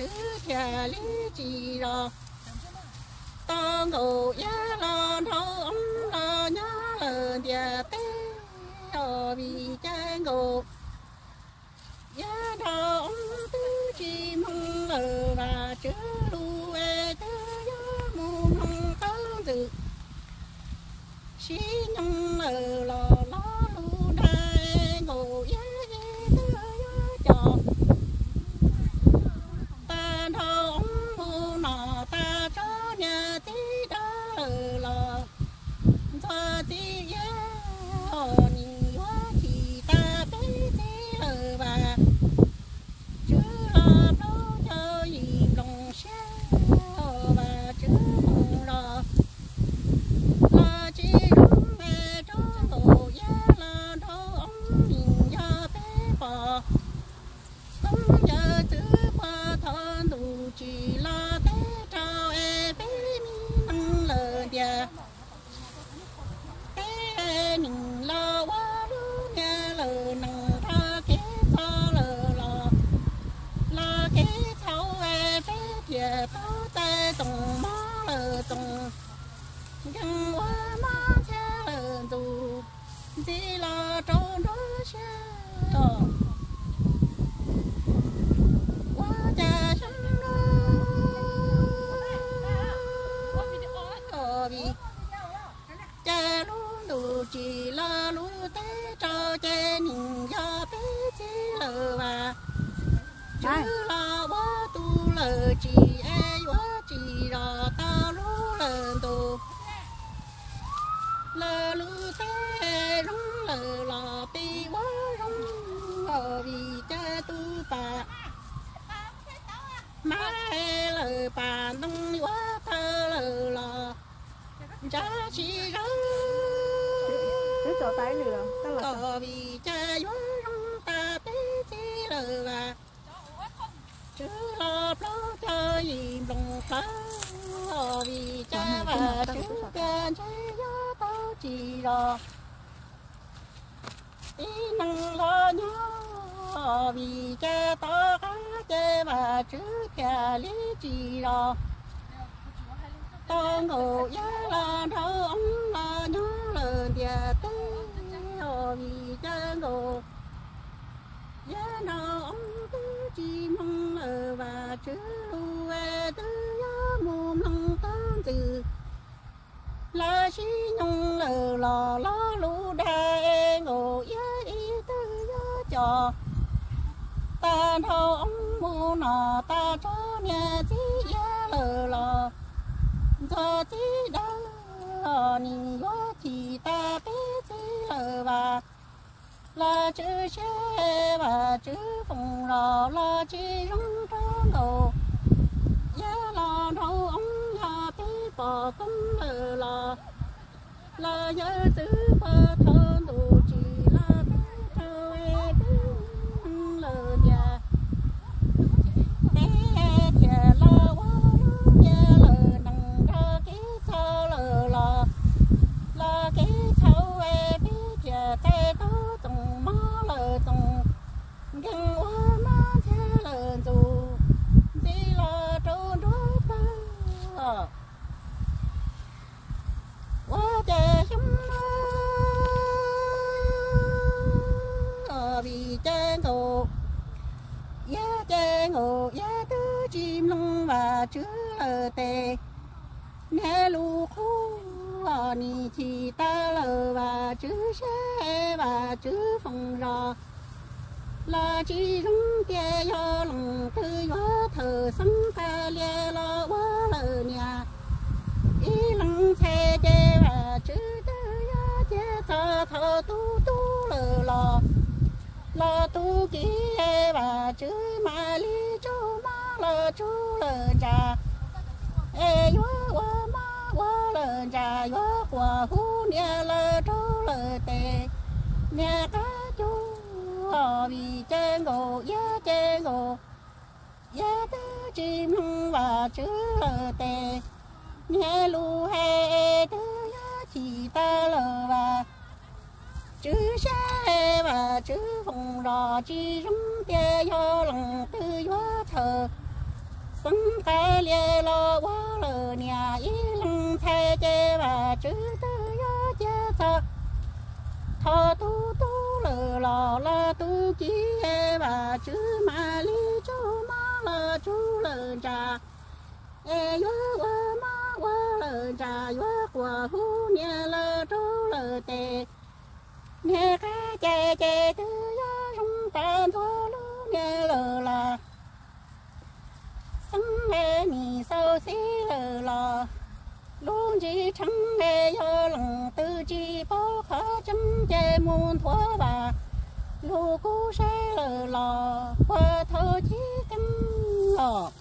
twb thiaj li tsis zos. Tau nkaus iab los nrau oob los nyob lawm ntiaj teb os, vim cas nkaus iab nrau oob twb tsis mloog lawm Vajtswv lus es twb yuav mus mloog taub ntxwm. Sib nyoog lawm los lo lus dag es nkaus iab ib twb yuav cov tag nrho oob mus no tag tsob niag txiv dawb lawm los ntxuag txiv iab os, nim yuav chim tag peb txiv lawm Vajtswv los plaub caug yim nploos siab os, Vajtswv mus los los tsis zoo es rau nkaus iab los nrau oob nim yog peb pom koob yawm txwv puag thaum ntuj tsim los teb rau es peb me neeg lawm ntiaj teb nim los ua lub niag lawm nees nrog kev txhaum lawm los, los kev txhaum es peb thiaj tau txais txoos mob lawm txoos nkeeg ua mob ntxhiab lawm ntxuag ntxiv los rau nruab siab os. Ua cas xyoo no vim cas lub ntuj tsim los lub teb rau ces nim yog peb txiv lawm Vajtswv los ua tus lawm tsim es yuav tsis zos tau lub lawm ntuj lawm lub teb zoo lawm los pib ua zoo os, vim cas tus pas mab lawm pas ntoo yuav tawg lawm los ntsab tsis zawg os, vim cas yuav zoo tas peb txiv lawm Vajtswv los plaub caug yim nploos plawv os, vim cas Vajtswv tias ntshe yuav tau tsis zos ib neeg los nyob, vim cas tom qab ces Vajtswv thiaj li tsis zos. Tau nkaus iab los nrau oob los nyob lawm ntiaj teb os, vim cas nkaus iab nrau oob twb tsis mloog lawm Vajtswv lus es twb yuav mus mloog taub ntxwm. Lawv sib nyoog lawm los lo lus dag es nkaus iab ib twb yuav cov tag nrho oob mus no tag tsob niag txiv iab lawm los ntxuag txiv dawb os, nim yuav chim tas peb txiv lawm Vajtswv los tsis siab, Vajtswv foom los los tsis zoo rau nkaus iab los nrau oob yog peb pom koob lawm los los yawm txwv puag thaum ntuj tsim los teb rau es peb lawm ntiaj teb thiaj los ua lub niag lawm nees nrog kev txhaum lawm los los kev txhaum es peb thiaj txais tau txoos mob lawm txoos nkeeg ua mob ntxhiab lawm ntxuag ntxiv los rau nruab plawv os. Ua cas xyoo no vim cas nkaus iab ces nkaus iab twb tsis mloog Vajtswv lawm tes niag lus qhuav nim chim tas lawm Vajtswv siab Vajtswv foom los los tsis zoo tias yog leej twg yuav thawm xeeb qab lias los ua lawm niag ib leeg ntxhais ces Vajtswv twb yuav cia txog thaum tu tub lawm los los tu kiv Vajtswv mam li tsaug mob lawm tsaug lawm ntsa es yuav ua mob ua lawm ntsa yuav quas hub niam lawm rau lawm tes niag qab cuag vim ces nkaus iab ces nkaus iab twb tsis mloog Vajtswv lawm tes niag lus hais twb yuav chim tas lawm Vajtswv siab Vajtswv foom los tsis zoo tias yog leej twg yuav thawm Xeeb Nqaij Lias los ua lawm niam ib leeg ntxhais ces Vajtswv twb yuav cia txog. Thaum tus tub lawm los los tus ci, Vajtswv mam li tsuj mob los tsuj lawm ntsa. Es yuav ua mob ua lawm ntsa yuav quas hub niam lawm rau lawm tes, niag qab cai ces twb yuav zoo tas ntua lub niag lawm los. Xeeb Nqaij nim xaus xib lawm los, lub ntsis tsheej es yog leej twg tsis paub qhov tseeb ces mus nthuav Vaj Lug Kub saib lawm los puag thaum chiv keeb los.